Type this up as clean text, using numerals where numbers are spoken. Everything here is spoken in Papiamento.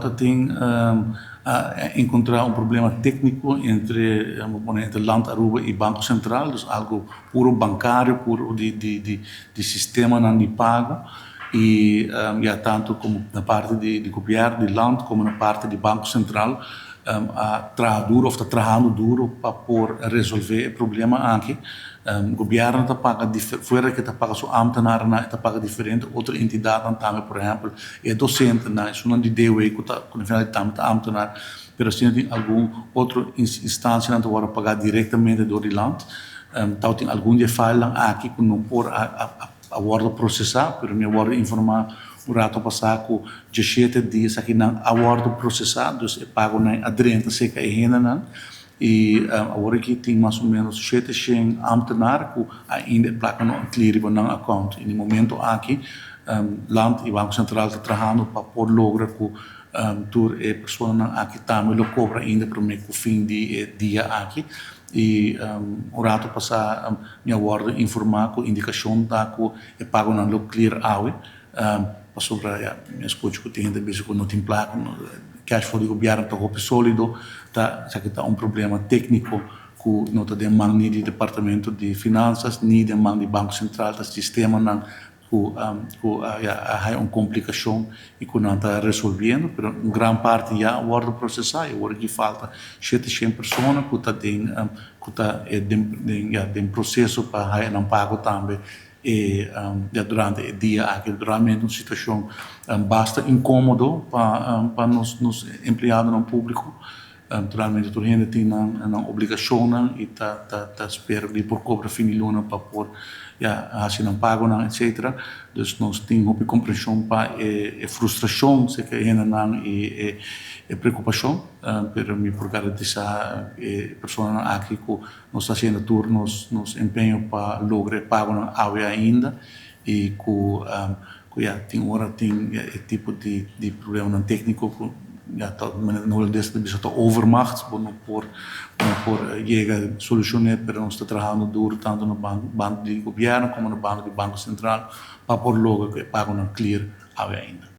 Tin a encontra un problema tecnico entre Land Aruba y Banco Central, dus algo puro bancario, puro di sistema di pago. Y ja, tanto como na parti di gobierno, di Land, como na parti di Banco Central, a traha duro, of ta trahando duro pa por resolve e problema aki. Gobierno ta paga, fuera cu ta paga su ambtenaar, ta paga diferente otro entidad tambe, por ehempel, e docente, esnan di DW, cu ta, na final tambe ta ambtenaar, pero asina tin algun otro instancia cu ta paga directamente door di Land. Anto tin algun di file aki cu no por a wordo procesa, pero mi a wordo informa un rato pasa cu 17 dia aki nan a wordo procesa, dus e pago nan a drenta serca e hendenan. Y awor aki tin mas o menos 700 ambtenaar cu ainda e placa no a clear riba nan account. Y na e momento aki, Land y Banco Central ta trahando pa por logra cu tur e personanan aki tambe lo cobra ainda prome cu fin di dia aki. Y un rato pasa mi a wordo informa cu indicacion ta cu e pago nan lo clear awe. Pasobra ja, mi a scucha cu tin hende bisa cu no tin placa, no, cash flow di gobierno ta hopi solido, ta esaki ta un problema tecnico cu no ta den man ni di Departamento di Finanzas ni den man di Banco Central, ta sistemanan cu ja, hay un complicacion y cu nan ta resolviendo, pero un gran parti ya a wordo procesa y awor aki falta 700 persona cu ta den, ja, den proceso pa haya nan pago tambe y ja, durante e dia aki. Realmente un situacion basta incomodo pa nos empleadonan publico. Naturalmente tur hende tin nan obligacion y ta spera di por cobra fin di luna pa por, ja, haci nan pago, etc. Dus nos tin hopi comprension pa e frustracion cu hendenan y e preocupacion, pero mi por garantisa e personanan aki cu nos ta haciendo tur nos empeño pa logra pago nan awe ainda y cu ja, tin ora tin, ja, e tipo di problema tecnico cu, ja, ta, no hulandes ta bisa ta overmacht, bo no por yega soluciona, pero nos ta trahando duro tanto na banda di gobierno como na banda di Banco Central pa por logra cu e pago nan clear awe ainda.